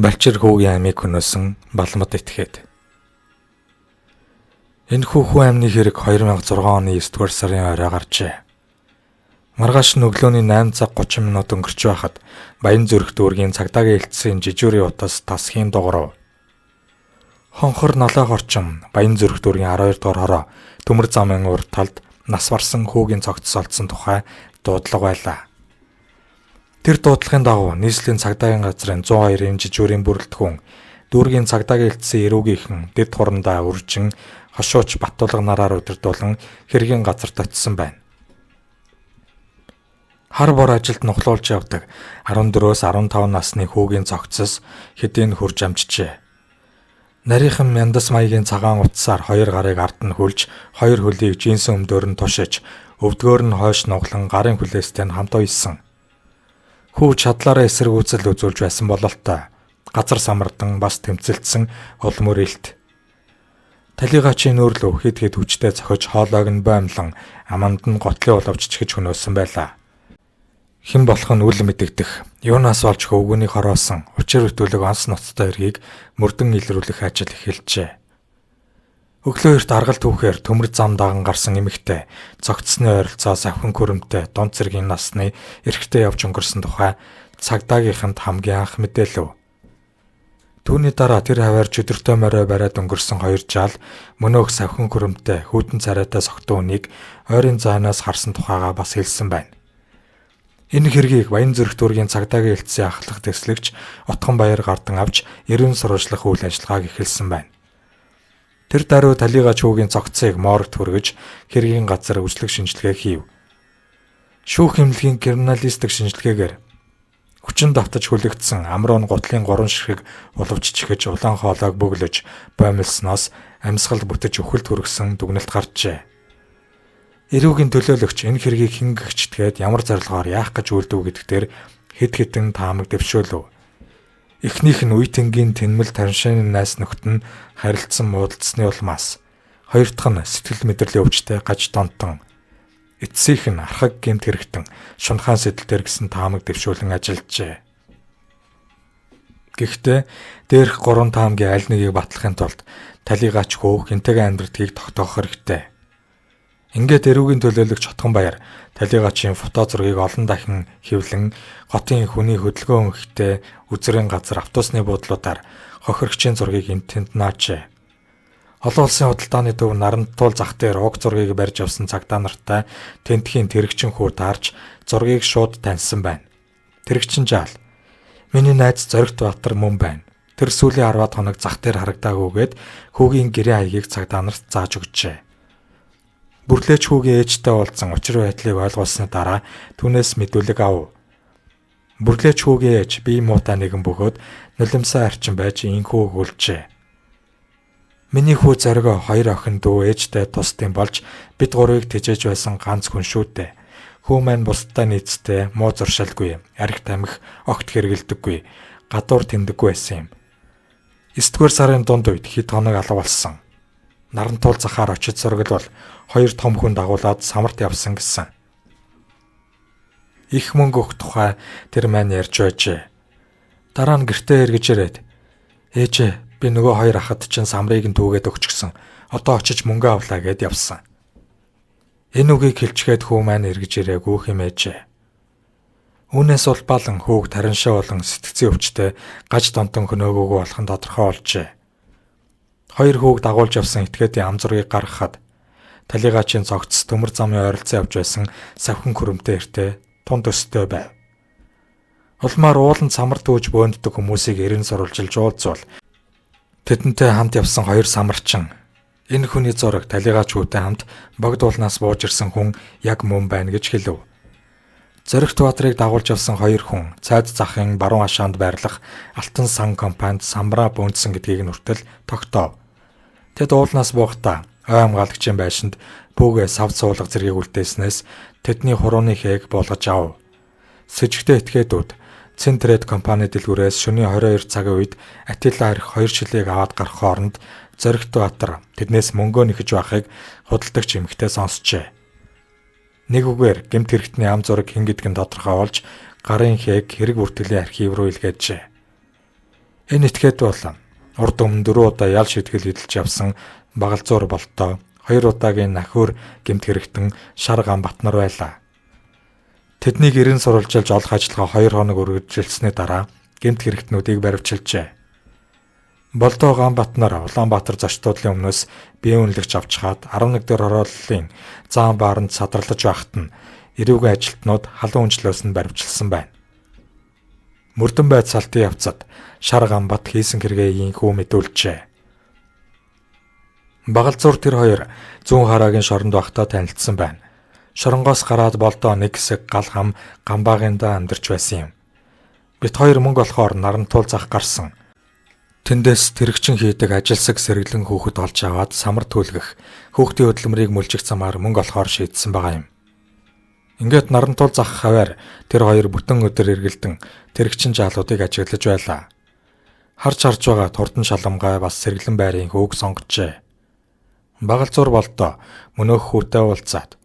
Балчир хүүгийн амийг хөнөөсөн Балмад этгээд. Энэхүү хүн амны хэрэг 2006 оны 9-р сарын орой гарчээ. Маргааш нь өглөөний 8 цаг 30 минут өнгөрч байхад Баянзүрх дүүргийн цагдаагийн элдсэн жижүүрийн утас тасхийн дуурав. Хонхор налай хорчим Баянзүрх дүүргийн 12 дугаар хороо төмөр замын урд талд нас барсан хүүгийн цогцос олдсон тухай дуудлага байлаа. Тэр дуудлагын дагуу нийслэлийн цагдаагийн газрын 102-ын жижүүрийн бүрэлдэхүүн дүүргийн цагдаагийн элдсэн эрүүгийнхэн дэд хурандаа үржин хошууч Баттулга нараар удирдуулан хэргийн газарт очисон байна. Хар бор ажилд нухлуулж явдаг 14-өөс 15 насны хүүгийн цогцос хэдийн хурж амжжээ. Нарийнхан мяндас маягийн цагаан утсаар хоёр гарыг ард нь хүлж, хоёр хөлийг джинсэн өмдөөр нь тушиж, өвдгөөр нь хойш нуглан гарын хүлээстэй нь хамт уйсан. Хүү чадлаараа эсэргүүцэл үзүүлж байсан бололтой газар самардан бас тэмцэлдсэн улмөр илт. Талигачийн нүүрлөө хэд хэд хүчтэй цохиж хоолойг нь боомлон аманд нь готлын улавч чихэж хөнөөсөн байлаа. Хэн болох нь үл мэдэгдэх. Юунаас болж хөвгүүний хороосон учир өтөлөг онс ноцтой эргийг мөрдөн илрүүлэх ажил эхэлжээ. Өглөө эрт аргал түүхээр төмөр зам даган гарсан эмэгтэй цогцсны ойролцоо савхин күрэмтэй дунд зэргийн насны эрэгтэй явж өнгөрсөн тухай цагдаагийнханд хамгийн анх мэдээлэв. Түүний дараа тэр хаваар чөдөртэй морой бариад өнгөрсөн хоёр жаал мөнөөх савхин күрэмтэй хүйтэн царайтай согтун үнийг ойрын зайнаас харсан тухайгаа бас хэлсэн байна. Энэ хэргийг Баянзүрх дүүргийн цагдаагийн элдсэн ахлах дэвслэгч Отгон Баяр гардан авч эрен сурвалжлах үйл ажиллагааг эхэлсэн байна. Тэр даруй талигач хүүгийн цогцсыг моргт хүргэж хэргийн газар үйлчлэг шинжилгээ хийв. Шүүх хэмнэлгийн криминалистик шинжилгээгээр хүчин давтаж хүлэгдсэн амруун гутлын 3 ширхэг улавч чихэж улаан хоолойг бөглөж боомлсноос амьсгал бүтэж өхөлд хүргэсэн дүгнэлт гарчээ. Эрүүгийн төлөөлөгч энэ хэргийг хэн гэгчтгээд ямар зорилгоор яах гэж үйлдэв гэдэг дээр хэд хэдэн таамаг дэвшөөлөв. Эхнийх нь үе тэнгийн тэнмэл тараншааны найс нөхд нь харилцсан муудалцсны улмаас, хоёр дахь нь сэтгэл мэдрэлийн өвчтэй гаж донтон, эцсийнх нь архаг гэмт хэрэгтэн шунхаан сэтэл дээр гэсэн таамаг дэвшүүлэн ажиллажээ. Гэхдээ дээрх гурван таамгийн аль нэгийг батлахын тулд талигач хөө хинтэйгээ амьдрдгийг тогтоох хэрэгтэй. Ингээд эрүүгийн төлөөлөгч Отгон Баяр талигачийн фото зургийг олон дахин хэвлэн хотын хүний хөдөлгөөн өнхтэй үзрийн газар автобусны буудлуудаар хохирогчийн зургийг энд тэнд наажээ. Олон улсын худалдааны төв Нарантуул зах дээр уг зургийг барьж авсан цагдаа нартай тентхийн тэрэгчин хүү таарч зургийг шууд таньсан байна. Тэрэгчин жаал. Миний найз Зоригт Баатар мөн байна. Тэр сүүлийн 10 хоног зах дээр харагдаагүйгээд хүүгийн гэрээ хаягийг цагдаа нарт зааж өгчээ. Бүрлээч хүүгийн ээжтэй уулзсан учир байдлыг ойлгуулсны дараа түүнээс мэдүүлэг ав. Бүрлээч хүүгийн ээж бие муутай нэгэн бөгөөд нулимсаа арчин байж инхүү өгүүлжээ. Миний хүү Зоригоо хоёр охин дүү ээжтэй тусдын болж бид гурвыг тэжээж байсан ганц хүн шүү дээ. Хүү маань бусдад нийцтэй муу зуршилгүй, арх тамхи огт хэрэгэлдэггүй, гадуур тэмдэггүй байсан юм. 9-р сарын дунд үед хэд хоног алга болсон. Нарантуул захаар очиж зургалбал хоёр том хүн дагуулад самарт явсан гэсэн. Их мөнгө өгөх тухай тэр маань ярьж байжээ. Дараа нь гэртээ эргэж ирээд ээжээ би нөгөө хоёр ахад чинь самрыг нь түүгээд өгчихсөн. Одоо очиж мөнгө авлаа гэд явсан. Энэ үгийг хэлчихэд хүү маань эргэж ирээгүй хэмээжээ. Үүнээс улбаалan хүүг тараншаа болон сэтгцийн өвчтэй гаж донтон хөнөөгөөгүй болох нь тодорхой болжээ. Хоёр хүүг дагуулж явсан этгээдийн ам зургийг гаргахад талигачийн цогц төмөр замын ойролцоо явж байсан савхин күрэмтэй эртээ тун төстэй байв. Улмаар ууланд самар түүж бөөндөг хүмүүсийг эрен сурвалжилж уулзвал тэдэнтэй хамт явсан хоёр самарчин энэ хүний зураг талигач хүүтэй хамт богд уулнаас бууж ирсэн хүн яг мөн байна гэж хэлв. Зоригт Баатрыг дагуулж явсан хоёр хүн цайд захын баруун хашаанд байрлах Алтан сан компанид самбараа бөөнцсөн гэдгийг нь хүртэл тогтоов. Тэд уулнаас буухдаа ой хамгаалагчийн байшинд бүүгээ сав цуулга зэргийг үлдээснээс тэдний хурууны хээг буулгаж ав. Сэжигтэй этгээдүүд Центред компани дэлгүүрээс шөнийн 22 цагийн үед Атила арх 2 шилийг аваад гарах хооронд Зоригт Баатар тэднээс мөнгөө нэхэж байхыг худалдагч эмэгтэй сонсчээ. Нэг үгээр гэмт хэрэгтний ам зураг хэн гэдг нь тодорхой болж гарын хээг хэрэг бүртгэлийн архив руу илгээжээ. Энэ этгээд бол урд өмнө 4 удаа ял шийтгэл эдэлж явсан Багалзуур Болдоо, 2 удаагийн нахиур гэмт хэрэгтэн Шар Ганбат нар байлаа. Тэднийг эрен сурвалжилж олох ажиллагаа 2 хоног үргэлжилсэний дараа гэмт хэрэгтнүүдийг баривчилжээ. Болдоо Ганбат нар Улаанбаатар зочдлын өмнөөс биеийн үнэлэгч авч хаад 11 дэх хорооллын заан бааранд садарлаж байхад нь эрүүгийн ажилтнууд халуун үнчлөөс нь баривчилсан байна. Мөрдөн байцаалтын явцад Шар Ганбат хийсэн хэрэгээ инхүү мэдүүлжээ. Багалзуур тэр хоёр зүүн хараагийн шоронд байхдаа танилцсан байна. Шоронгоос гараад Болдоо нэг хэсэг гал хам Гамбаагиндаа амьдарч байсан юм. Бит хоёр мөнгө олохоор Нарантуул зах гарсан. Тэндээс тэрэгчин хийдэг ажилсаг сэргэлэн хүүхэд олж аваад самар түлгэх, хүүхдийн хөдөлмөрийг мүлжих замаар мөнгө олохоор шийдсэн байгаа юм. Ингээд Нарантуул зах хаваар тэр хоёр бүтэн өдөр эргэлдэн тэрэгчин жаалуудыг ажиглаж байлаа. Харж харж байгаа турдан шаламгай бас сэргэлэн байрын хүүг сонгожээ. Багалзуур Болдоо мөнөөх хүүтэй уулзаад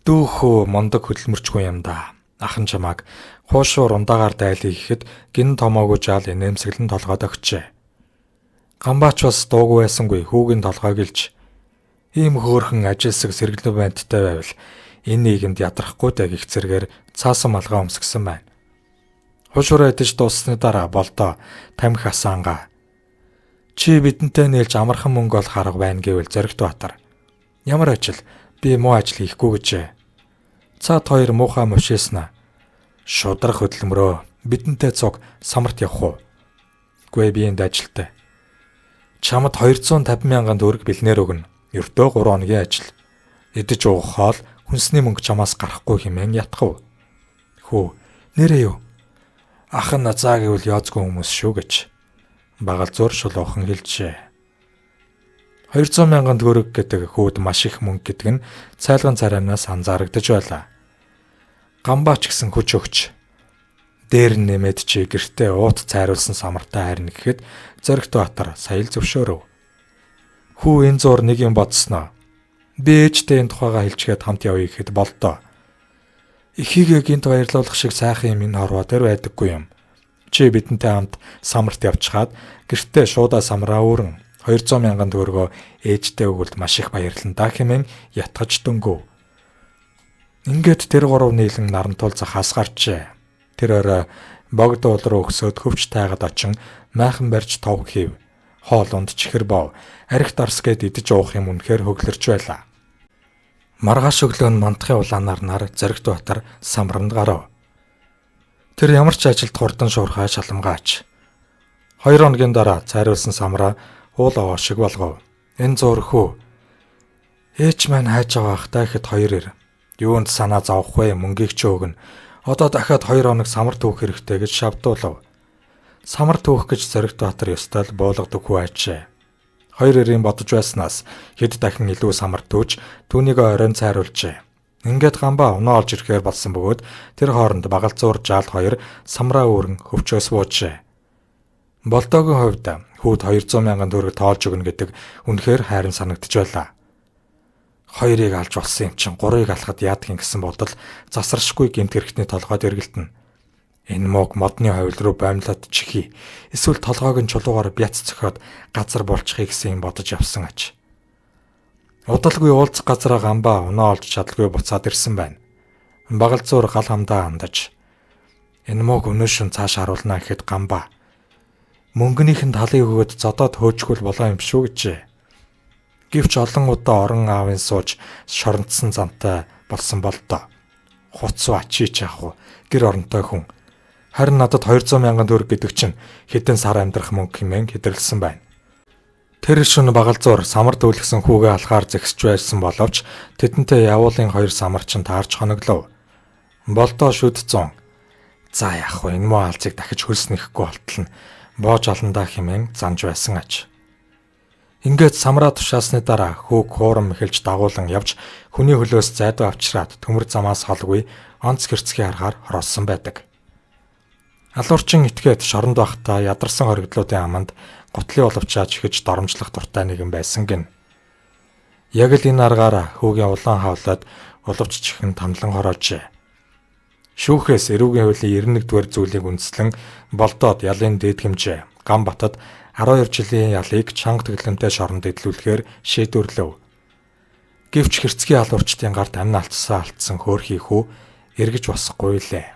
"Дүүхөө мундаг хөдөлмөрчгүй юм да. Ах нь чамааг хуушуур ундаагаар дайлъя гэхэд гин томоогүй жаал инээмсэглэн толгойд өгчээ." Гамбаач бас дуугүй байсангүй хүүгийн толгойг илж ийм хөөрхөн ажилсаг сэргэлэн бандтай байвал энэ нийгэмд ядрахгүй даа гих зэргээр цаасан малгай өмсгсөн байна. Хуушуураа идэж дууссаны дараа Болдоо тамхи асаангаа "Чи бидэнтэй нийлж амархан мөнгө олох арга байна гэвэл Зоригт Баатар. Ямар ажил? Би муу ажил хийхгүй гэжээ. Цаад хоёр муухай мушээснэ. Шудрах хөдөлмөрөө бидэнтэй цуг самарт явах уу? Гүй би энд ажилтай. Чамд 250 мянган төгрөг бэлнээр өгнө. Ердөө 3 хоногийн ажил. Идэж уух хоол хүнсний мөнгө чамаас гарахгүй хэмээн ятгав. Хүү нэрээ юу? Ах нь заа гэвэл яозгүй хүмүүс шүү гэж. Багалзуур шулуухан хэлжээ. 200 мянган төгрөг гэдэг хүүд маш их мөнгө гэдэг нь цайлган царайнаас анзаарагдаж байлаа. Гамбаач гэсэн хүч өгч дээр нь нэмээд чи гэртээ уут цайруулсан самартай хайрна гэхэд Зоригт Баатар сая л зөвшөөрөв. Хүү энэ зур нэг юм бодсноо. Би ээжтэй энэ тухайгаа хэлчихэд хамт явъя гэхэд Болдоо. Эхийгээ гинт баярлуулах шиг сайхан юм энэ хорвоо дээр байдаггүй юм. Чи бидэнтэй хамт самарт явчихад гэртээ шуудаа самраа үүрэн 200 мянган төгрөгөө ээжтэй өгвөл маш их баярлана да хэмээн ятгаж дөнгөв. Ингээд тэр гурав нийлэн Нарантуул захаас гарчээ. Тэр орой богд уул руу өксөөд хөвч тайгаад очин майхан барьж тов хийв. Хоол унд чихэр бов, арх дарс гээд идэж уух юм үнэхээр хөглөрч байлаа. Маргааш өглөө нь мандахын улаанаар нар Зоригт Баатар самранд гарав. Тэр ямар ч ажилд хурдан шуурхай шаламгаач. 2 хоногийн дараа цайруулсан самраа уул овоо шиг болгов. Энэ зур хүү. Ээж маань хайж байгаа ах та гэхэд хоёр ир. Юунд санаа зовох вэ? Мөнгийг ч өгнө. Одоо дахиад 2 хоног самар түүх хэрэгтэй гэж шавдуулав. Самар түүх гэж Зоригт Баатар ёстой л буулгадаг хүү ажээ. Хоёр эрийн бодож байснаас хэд дахин илүү самар түүж түүнийг оройн цайруулжээ. Ингээд Гамбаа унаа олж ирэхээр болсон бөгөөд тэр хооронд Багалзуур жаал хоёр самраа үүрэн хөвчөөс буужээ. Болдоогийн хувьд хүүд 200 мянган төгрөг тоолж өгнө гэдэг үнэхээр хайран санагдаж байлаа. Хоёрыг алж болсон юм чинь гурыг алхад яадаг юм гэсэн бодол засаршгүй гэмт хэрэгтний толгойд эргэлтэнэ. Энэ мууг модны ховл руу боомлоод чихье. Эсвэл толгойг нь чулуугаар бяц цохиод газар болчихъя гэсэн юм бодож явсан аж. Удалгүй уулзах газараа Гамбаа унаа олж чадалгүй буцаад ирсэн байна. Багалзуур гал хамдаа андаж. Энэ мууг өнөө шөн цааш харуулна гэхэд Гамбаа мөнгөнийх нь талыг өгөөд зодоод хөөжгөл болоо юм шүү гэжээ. Гэвч олон удаа орон аавын сууж шоронцсон замтай болсон болдоо. Хуцва чи ч яах вэ? Гэр оронтой хүн. Харин надад 200 мянган төгрөг гэдэг чинь хэдэн сар амьдрах мөнгө хэмээн хэдэрлсэн байна. Тэр шөнө Багалзуур самар дүүлгсэн хүүгээ алхаар зэгсэж байсан боловч тэдэнтэй явуулын хоёр самар чинь таарч хоноглов. Болдоо шүд зун. За яах вэ? Энэ муу алзыг дахиж хөлс нэхгүй болтол нь боож олондаа хэмээн занж байсан аж. Ингээд самраа тушаасны дараа хүүг хуурам эхэлж дагуулan явж хүний хөлөөс зайдуу авчраад төмөр замаас холгүй онц гэрцхий харахаар хороолсон байдаг. Алуурчин итгээд шоронд байхдаа ядарсан хоригдлуудын аманд гутлын улавчаа чихэж доромжлох дуртай нэгэн байсан гин. Яг л энэ аргаараа хүүгийн улаан хавлаад улавч чихэн тамлан хороожээ. Шүүхээс эрүүгийн хуулийн 91 дугаар зүйлийг үндэслэн Болдоод ялын дээд хэмжээ Ганбатад 12 жилийн ялыг чанга тэглэмтэй шоронд эдлүүлэхээр шийдвэрлэв. Гэвч хэрцгий алуурчдын гарт амь алдсан хөөрхий хүү эргэж босохгүй лээ.